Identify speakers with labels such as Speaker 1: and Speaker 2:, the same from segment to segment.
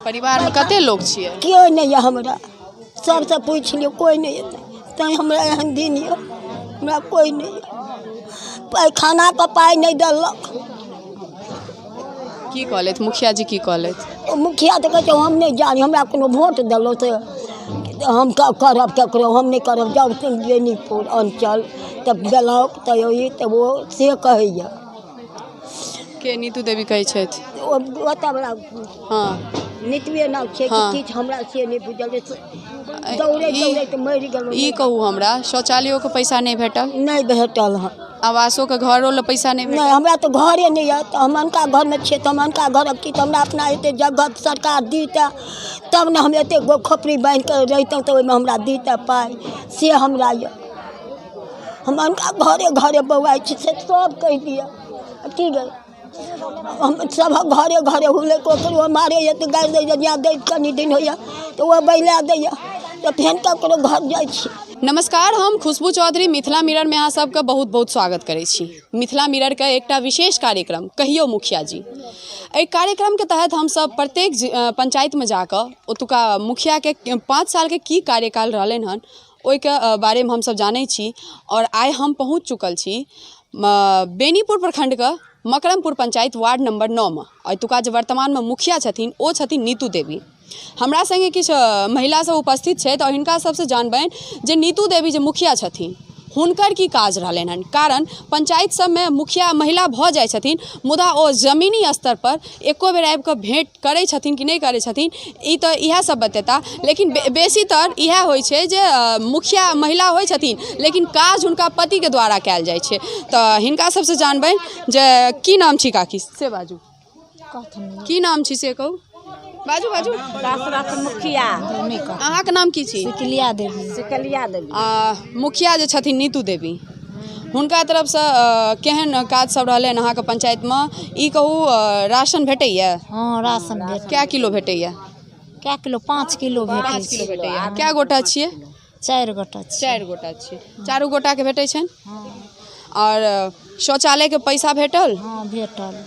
Speaker 1: परिवारमे कते लोक छियै?
Speaker 2: केओ नहि यऽ हमरा, सबसँ पूछि लियौ, कोइ नहि यऽ। तैँ हमरा एहन दिन यऽ, हमरा कोइ नहि यऽ। पैखानाके पाइ नहि देलक।
Speaker 1: की कहलथि मुखिया जी, की कहलथि?
Speaker 2: ओ मुखिया तऽ कहै छै हम नहि जानी, हमरा कोनो वोट देलहुँ से हम करब ककरो, हम नहि करब। जाउ बेनीपुर अञ्चल तऽ ब्लॉक तऽ ई तऽ ओ से कहैए।
Speaker 1: के नीतू देवी कहै छथि?
Speaker 2: ओ ओतऽ
Speaker 1: हँ,
Speaker 2: नीतुए नाम छै कि किछु हमरा से नहि बुझल। दौड़ैत दौड़ैत मरि गेलहुँ।
Speaker 1: ई कहू हमरा, शौचालयोके पैसा नहि भेटल?
Speaker 2: नहि भेटल हँ।
Speaker 1: आवासोके घरो लए पैसा नहि भेटल?
Speaker 2: नहि, हमरा तऽ घरे नहि यऽ, तऽ हम अनका घरमे छियै, तऽ हम अनका घरक की? तऽ हमरा अपना एतेक जगह सरकार दितै तब ने हम एतेक गो खोपड़ी बान्हि कऽ रहितहुँ, तऽ ओहिमे हमरा दितै पाइ, से हमरा यऽ। हम अनका घरे घरे बौआइ छी, से सब कहि दिअ की गै। हम सभक घरे घरे हुलै, ककरो मारैए तऽ गारि दैए, या दैत कनि दिन होइए तऽ ओ बैला दैए, तऽ फेर ककरो घर जाइ छी।
Speaker 1: नमस्कार, हम खुशबू चौधरी मिथिला मिररमे अहाँ सबके बहुत बहुत स्वागत करै छी। मिथिला मिररके एकटा विशेष कार्यक्रम कहियौ मुखिया जी, एहि कार्यक्रमके तहत हमसब प्रत्येक पंचायतमे जाकऽ ओतुका मुखियाके 5 सालके की कार्यकाल रहलनि हन ओहिके बारेमे हमसब जानै छी। आओर आइ हम पहुँच चुकल छी बेनीपुर प्रखण्डके मकरमपुर पंचायत वार्ड नम्बर 9मे। एतुका जे वर्तमानमे मुखिया छथिन ओ छथिन नीतू देवी। हमरा सङ्गे किछु महिला सब उपस्थित छथि आओर हिनका सबसँ जानबनि जे नीतू देवी जे मुखिया छथिन हुनकर की काज रहलनि हन। कारण पंचायत सबमे मुखिया महिला भऽ जाइ छथिन, मुदा ओ जमीनी स्तरपर एको बेर आबिकऽ भेँट करै छथिन कि नहि करै छथिन, ई तऽ इएह सब बतेता। लेकिन बेसीतर इएह होइ छै जे मुखिया महिला होइ छथिन लेकिन काज हुनका पतिके द्वारा कयल जाइ छै। तऽ हिनका सबसँ जानबनि जे की नाम छी काकी, से बाजू। की नाम छी से कहू, बाजू बाजू।
Speaker 3: दशरथ मुखिया।
Speaker 1: अहाँके नाम की छी?
Speaker 4: सिकलिया देवी।
Speaker 3: सिकलिया देवी।
Speaker 1: आ मुखिया जे छथिन नीतू देवी, हुनका तरफसँ केहन काज सब रहलनि अहाँके पंचायतमे, ई कहू। राशन भेटैया?
Speaker 4: हँ, राशन भेटै।
Speaker 1: कए किलो भेटैया?
Speaker 4: कए किलो? 5 किलो भेटै।
Speaker 1: 5 किलो भेटैया। कए गोटा छियै?
Speaker 4: 4 गोटा छियै।
Speaker 1: 4 गोटा छियै, चारू गोटाके भेटै छनि। आओर शौचालयके पैसा भेटल?
Speaker 4: हँ, भेटल।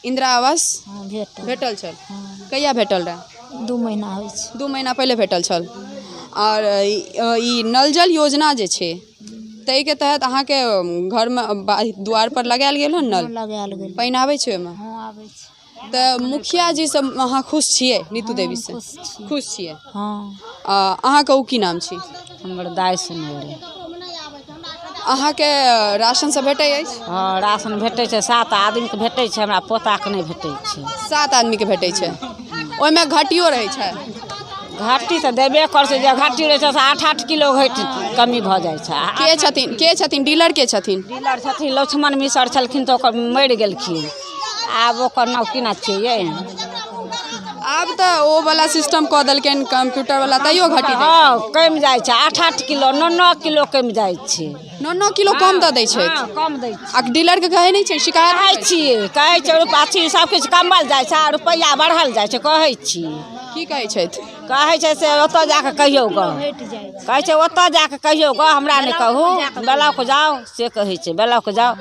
Speaker 1: इंदिरा आवास?
Speaker 4: हँ, भेटल।
Speaker 1: भेटल छल?
Speaker 4: हँ।
Speaker 1: कहिया भेटल रहए?
Speaker 4: 2 महीना होइ छै।
Speaker 1: 2 महीना पहिले भेटल छल। आओर ई नल जल योजना जे छै ताहिके तहत अहाँके घरमे दुआरपर लगायल गेल हन नल?
Speaker 4: लगायल गेल।
Speaker 1: पानि आबै छै ओहिमे?
Speaker 4: हँ, आबै छै।
Speaker 1: तऽ मुखिया जी से अहाँ खुश छियै? नीतू देवी से
Speaker 4: खुश छियै।
Speaker 1: खुश छियै?
Speaker 4: हँ।
Speaker 1: अहाँ कहू, की नाम छी?
Speaker 3: हमर दाइ सुनैले।
Speaker 1: अहाँके राशन सब भेटै अछि?
Speaker 3: हँ, राशन भेटै छै, 7 आदमीके भेटै छै, हमरा पोताके नहि भेटै छै।
Speaker 1: 7 आदमीके भेटै छै, ओहिमे घटियो रहै छै?
Speaker 3: घाटी तऽ देबे करै छै, जे घाटी रहै छै से 8-8 किलो घटि कमी भऽ जाइ छै।
Speaker 1: के छथिन, के छथिन डीलर, के छथिन?
Speaker 3: डीलर छथिन लक्ष्मण मिसर छलखिन तऽ ओकर मरि गेलखिन, आब ओकर नाम केना छियै यै?
Speaker 1: आब तऽ ओ वाला सिस्टम कऽ देलकनि कंप्यूटर वाला, तैयो घटी दै?
Speaker 3: हँ, कमि जाइ छै, 8-8 किलो 9-9 किलो कमि जाइ छै।
Speaker 1: 9-9 किलो कम दऽ दै छथि?
Speaker 3: हँ, कम दै छै।
Speaker 1: आ डीलरके कहै नहि छै, शिकायत
Speaker 3: कहै छियै, कहै छै अथी सबकिछु कमल जाइ छै आ रुपैआ बढ़ल जाइ छै, कहै छियै।
Speaker 1: की कहै छथि?
Speaker 3: कहै छै से ओतऽ जाकऽ कहियौ गऽ, कहै छै ओतऽ जाकऽ कहियौ गऽ, हमरा नहि कहू, ब्लॉक जाउ, से कहै छै, ब्लॉक जाउ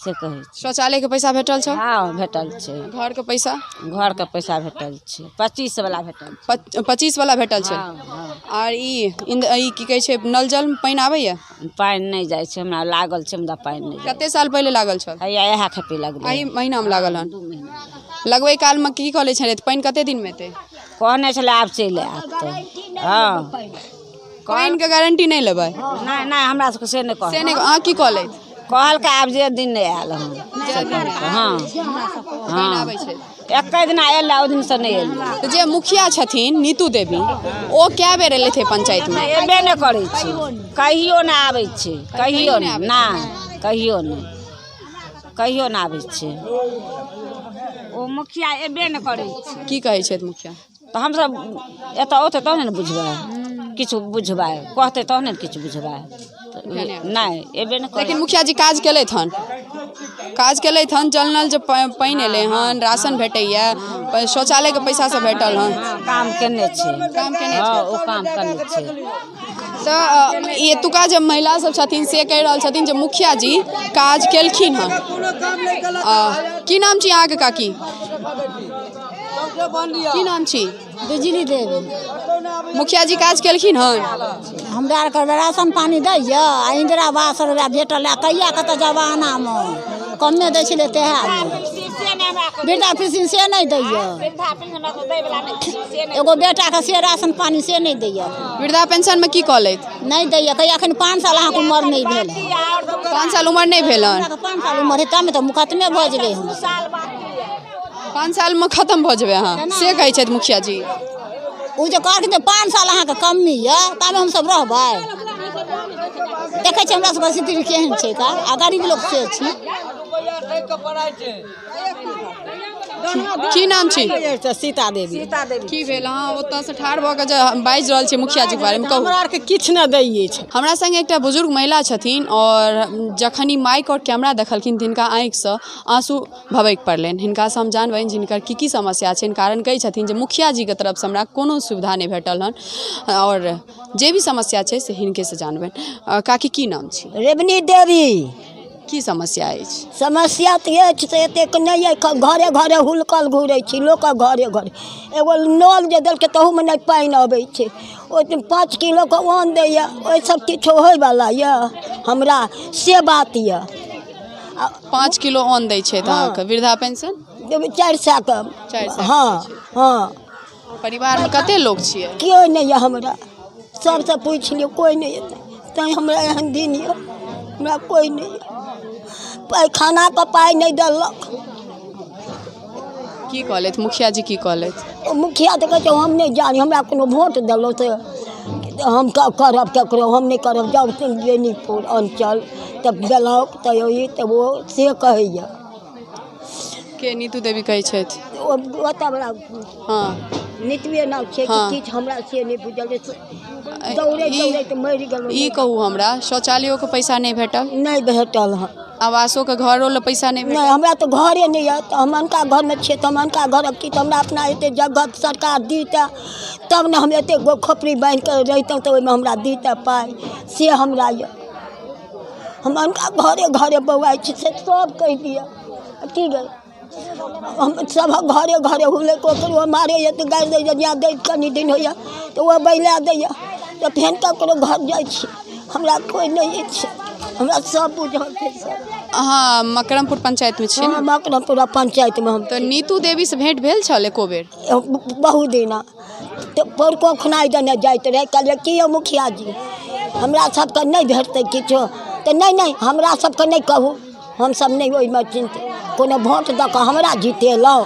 Speaker 3: से कहै छै।
Speaker 1: शौचालयके पैसा भेटल छौ?
Speaker 3: हँ, भेटल छै।
Speaker 1: घरके पैसा?
Speaker 3: घरके पैसा भेटल छै, 25 वाला भेटल।
Speaker 1: 25 वाला भेटल छै?
Speaker 3: हँ हँ।
Speaker 1: आर ई ई की कहै छै, नल जल पानि आबैया?
Speaker 3: पानि नहि जाइ छै, हमरा लागल छै मुदा पानि नहि जाइ।
Speaker 1: कते साल पहिले लागल छल?
Speaker 3: हैया इएह खेपी लगलै।
Speaker 1: एहि महीनामे लागल हन?
Speaker 3: 2 महीना।
Speaker 1: लगबै कालमे की कहले छलै, पानि कते दिनमे एतै?
Speaker 3: कहने छलै आब चलि आयत तऽ। हँ,
Speaker 1: पानिके गारंटी नहि लेबै?
Speaker 3: नहि नहि, हमरा सबके से नहि कहल।
Speaker 1: से नहि। अहाँ की कहलथि?
Speaker 3: कहलकै आब जे दिन नहि आयल हन से कहलकै। हँ
Speaker 1: पानि आबै छै।
Speaker 3: एके दिना एलै, ओहि दिनसँ नहि एलै।
Speaker 1: तऽ जे मुखिया छथिन नीतू देवी, ओ कए बेर एलथि पंचायतमे?
Speaker 3: एबे नहि करै छै, कहियो नहि आबै छै, कहियो नहि, नहि कहियो नहि, कहियो नहि आबै छै। ओ मुखिया एबे नहि करै छै।
Speaker 1: की कहै छथि मुखिया?
Speaker 3: तऽ हमसब एतऽ औतै तहने ने बुझबै, किछु बुझबै, कहतै तहने ने किछु बुझबै। नहि, एबे नहि करै।
Speaker 1: लेकिन मुखिया जी काज केलथि हन, काज केलथि हन, जल नल जे पानि एलै हन, राशन भेटैया, शौचालयके पैसा सब भेटल हन?
Speaker 3: काम केने छै।
Speaker 1: काम केने?
Speaker 3: हँ, ओ काम केने छै।
Speaker 1: तऽ एतुका जे महिला सब छथिन से कहि रहल छथिन जे मुखिया जी काज केलखिन हन। की नाम छी अहाँके काकी? की नाम छी?
Speaker 4: बिजली देवी।
Speaker 1: मुखिया जी काज केलखिन हन?
Speaker 4: हमरा आरके राशन पानी दैया आ इंदिरा आवास आर भेटल है कहिया कतऽ जमानामे कमे दै छलै तेहए वृद्धा पेंशन से नहि दैया, एगो बेटाके से राशन पानी से नहि दैया।
Speaker 1: वृद्धा पेंशनमे की कहलथि?
Speaker 4: नहि दैया, कहिया एखन 5 साल अहाँके उमर नहि भेल है।
Speaker 1: 5 साल उमर नहि भेल हन?
Speaker 4: 5 साल उमर है तब तऽ खतमे भऽ जेबै हम।
Speaker 1: 5 सालमे खतम भऽ जेबै अहाँ, से कहै छथि मुखिया जी।
Speaker 4: ओ जे कहलखिन जे 5 साल अहाँके कमी यऽ तामे हमसब रहबै। देखै छियै हमरा सबके स्थिति केहन छै का, आ गरीब लोक से छी।
Speaker 1: की नाम छी?
Speaker 5: सीता देवी।
Speaker 1: की भेल अहाँ ओतऽसँ ठाढ़ भऽ कऽ जे बाजि रहल छी मुखिया जीके बारेमे, कहू।
Speaker 5: हमरा आरके किछु नहि दै छै।
Speaker 1: हमरा संगे एकटा बुजुर्ग महिला छथिन और जखन ई माइक और कैमरा देखलखिन तिनका आँखिसँ आंसू भभकि पड़लनि। हिनकासँ हम जानबनि जिनकर की की समस्या छनि, कारण कहै छथिन जे मुखिया जीके तरफसँ हमरा कोनो सुविधा नहि भेटल हन और जे भी समस्या छै से हिनकेसँ जानबनि। काकी की नाम छी?
Speaker 2: रेवनी देवी।
Speaker 1: की समस्या अछि?
Speaker 2: समस्या तऽ अछि से एतेक नहि अछि, घरे घरे हुलकल घुरै छी लोकक घरे घरे। एगो नल जे देलकै तहूमे नहि पानि अबै छै, ओहि 5 किलोके अन्न दैए, ओहिसँ किछो होइवला यऽ हमरा से बात यऽ।
Speaker 1: 5 किलो अन्न दै छै तऽ अहाँके वृद्धा पेंशन
Speaker 2: 400 के।
Speaker 1: 400।
Speaker 2: हँ हँ।
Speaker 1: परिवारमे कते लोक छियै?
Speaker 2: केओ नहि यऽ हमरा, सबसँ पूछि लियौ कोइ नहि यऽ, तैँ हमरा एहन दिन यऽ, हमरा कोइ नहि यऽ। पैखानाके पाइ नहि देलक।
Speaker 1: की कहलथि मुखिया जी, की कहलथि?
Speaker 2: ओ मुखिया तऽ कहै छै हम नहि जानी, हमरा कोनो वोट देलहुँ से हम करब ककरो, हम नहि करब। जाउ बेनीपुर अञ्चल तऽ ब्लॉक तऽ ई तऽ ओ से कहैए।
Speaker 1: के नीतू देवी कहै छथि?
Speaker 2: ओ ओतऽ
Speaker 1: हँ
Speaker 2: नीतुए नाम छै कि किछु हमरा से नहि बुझल, दौड़ैत दौड़ैत मरि गेलहुँ।
Speaker 1: ई कहू हमरा, शौचालयोके पैसा नहि भेटल?
Speaker 2: नहि भेटल हँ।
Speaker 1: आवासोके घरो लए पैसा नहि भेटल?
Speaker 2: नहि, हमरा तऽ घरे नहि यऽ, तऽ हम अनका घरमे छियै, तऽ हम अनका घरक छी, तऽ हमरा अपना एतेक जगह सरकार दितै तब ने हम एतेक गो खोपड़ी बान्हिकऽ रहितहुँ, तऽ ओहिमे हमरा दितै पाइ, से हमरा यऽ। हम अनका घरे घरे बौआइ छी से सब कहि दिअ की गै, हम सभक घरे घरे हुलै, ककरो मारैए तऽ गारि दैए, या दैत कनि दिन होइए तऽ ओ बैला दैए, तऽ फेर ककरो घर जाइ छी, हमरा कोइ नहि अछि, हमरा सब बुझल छै सब।
Speaker 1: अहाँ मकरमपुर पंचायतमे छियै ने?
Speaker 2: मकरमपुर पंचायतमे हम।
Speaker 1: तऽ नीतू देवीसँ भेंट भेल छल एको बेर?
Speaker 2: बहुत दिना तऽ पौरको खुनाइ देने जाइत रहै। कहलियै की यौ मुखिया जी, हमरा सबके नहि भेटतै किछो? तऽ नहि नहि, हमरा सबके नहि कहू, हमसब नहि ओहिमे चिन्त, कोनो वोट दऽ कऽ हमरा जितेलहुँ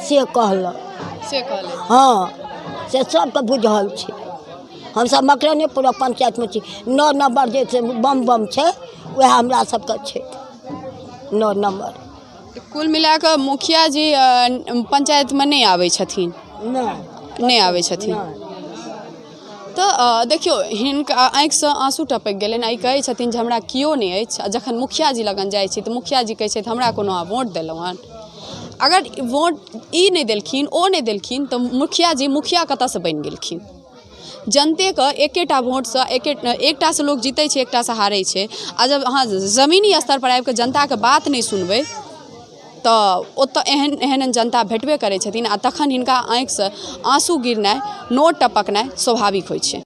Speaker 2: से कहलहुँ।
Speaker 1: से कहलहुँ?
Speaker 2: हँ, से सबके बुझल छै। हमसब मकरनेपुर पंचायतमे छी, 9 नम्बर जे छै बम बम छै वएह हमरा सबके छै 9 नम्बर।
Speaker 1: कुल मिला कऽ मुखिया जी पंचायतमे नहि आबै छथिन? नहि आबै छथिन। तऽ देखियौ हिनका आँखिसँ आँसू टपकि गेलनि आ ई कहै छथिन जे हमरा केओ नहि अछि, आ जखन मुखिया जी लगन जाइ छी तऽ मुखिया जी कहै छथि हमरा कोनो अहाँ वोट देलहुँ हन। अगर वोट ई नहि देलखिन ओ नहि देलखिन तऽ मुखिया जी मुखिया कतऽसँ बनि गेलखिन? जनतेके एकेटा वोटसँ एकटासँ लोक जीतै छै, एकटासँ हारै छै, आ जब अहाँ जमीनी स्तरपर आबिकऽ जनताके बात नहि सुनबै तऽ ओतऽ एहन एहन जनता भेटबे करै छथिन, आ तखन हिनका आँखिसँ आँसू गिरनाइ, नोर टपकनाइ स्वाभाविक होइ छै।